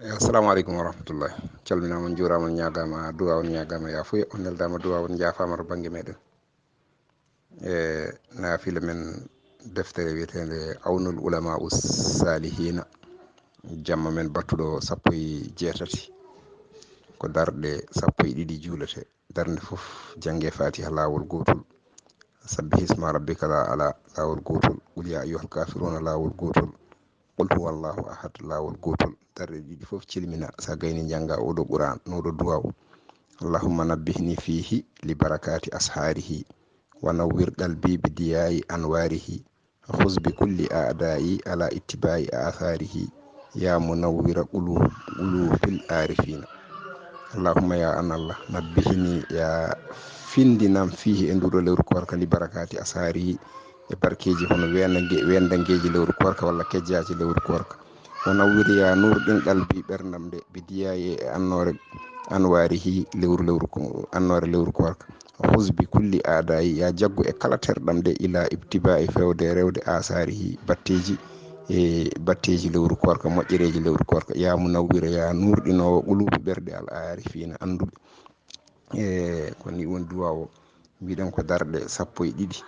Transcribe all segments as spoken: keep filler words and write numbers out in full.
Assalamu aleykum wa rahmatullah. Calminaama, on njuuraama, on ñaagaama duwaa, on ñaagaama yaafuya, on neldaama duwaa, on njaafaama to bannge meɗen. E naafila men deftere wiyeteende Awnul Ulama Us Salihina, jamma men battuɗo sappo e jeetati, ko darɗe sappo e ɗiɗi juulete. Darnde fof jannge Fatiha laawol gootol, Sabbih isma rabbika la ala laawol gootol, Qul ya ayyuhal kafiruna laawol gootol, Qul huwallahu ahad laawol gootol. Darɗe ɗiɗi fof cilmina, sa gayni njannga oɗo Qur'an, noɗo duwaw. Allahumma nabbihni fihi li barakati asharihi, wa nawwir qalbi bi diyayi anwarihi, khuz bi kulli a'da'i ala ittiba'i atharihi, ya munawwira qulu-, qulubil arifina. Allahumma ya an Allah, nabbihni, ya findinam fihi e nduɗo lewru koorka li barakati asharihi, e barkeeji hono weendange-, weendangeeji lewru koorka walla kejjaaji lewru koorka. Wa nawwir ya nuurɗin qalbi ɓerndam nde, bi diyayi e annoore anwarihi lewru lewru ko-, annoore lewru koorka. Khuz bi kulli a'da'i ya jaggu e kala terɗam nde ila ittiba'i fewde rewde asarihi batteeji e batteeji lewru koorka, moƴƴereeji lewru koorka. Ya munawwira ya nuurɗinoowo qulubi ɓerɗe al arifina annduɓe. E ko ni woni duwaa o. Mbiɗen ko darɗe sappo e ɗiɗi.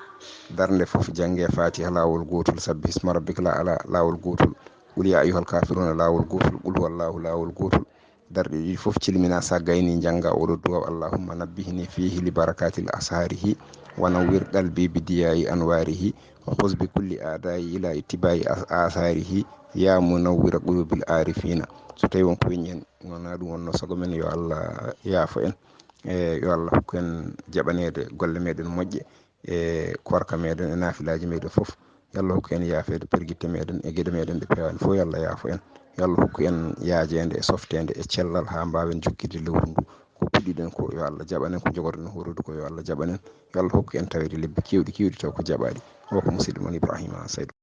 Darnde fof jannge Fatiha laawol gootol, Sabbih isma rabbika la ala laawol gootol, Qul ya ayyuhal kafiruna laawol gootol, Qul huwallahu laawol gootol. Darɗe ɗiɗi fof cilmina, sa gayni njannga oɗo duwaa, Allahumma nabbihni fihi li barakatil asharihi, wa nawwir qalbi bi diyayi anwarihi, wa khuz bi kulli a'da'i ila ittiba'i as-, asarihi, ya munawwira qulubil arifina. So tawi won ko weñi en, wona ɗum wonno sago men, yo Allah yaafo en. E yo Allah hokku en jaɓaneede golle meɗen moƴƴe, e koorka meɗen, e naafilaaji meɗen fof. Yo Allah hokku en yaafeede pergitte meɗen e geɗe meɗen ɗe peewaani fof, yo Allah yaafo en. Yo Allah hokku en yaajeende e softeende e cellal haa mbaawen jokkirde lewru ndu. Ko puɗɗiɗen ko, yo Allah jaɓan en, ko njogorɗen hoorude ko, yo Allah jaɓan en. Yo Allah hokku en taweede lebbi keewɗi, keewɗi taw ko jaɓaaɗi. O ko musidɗo mon Ibrahima Seydou.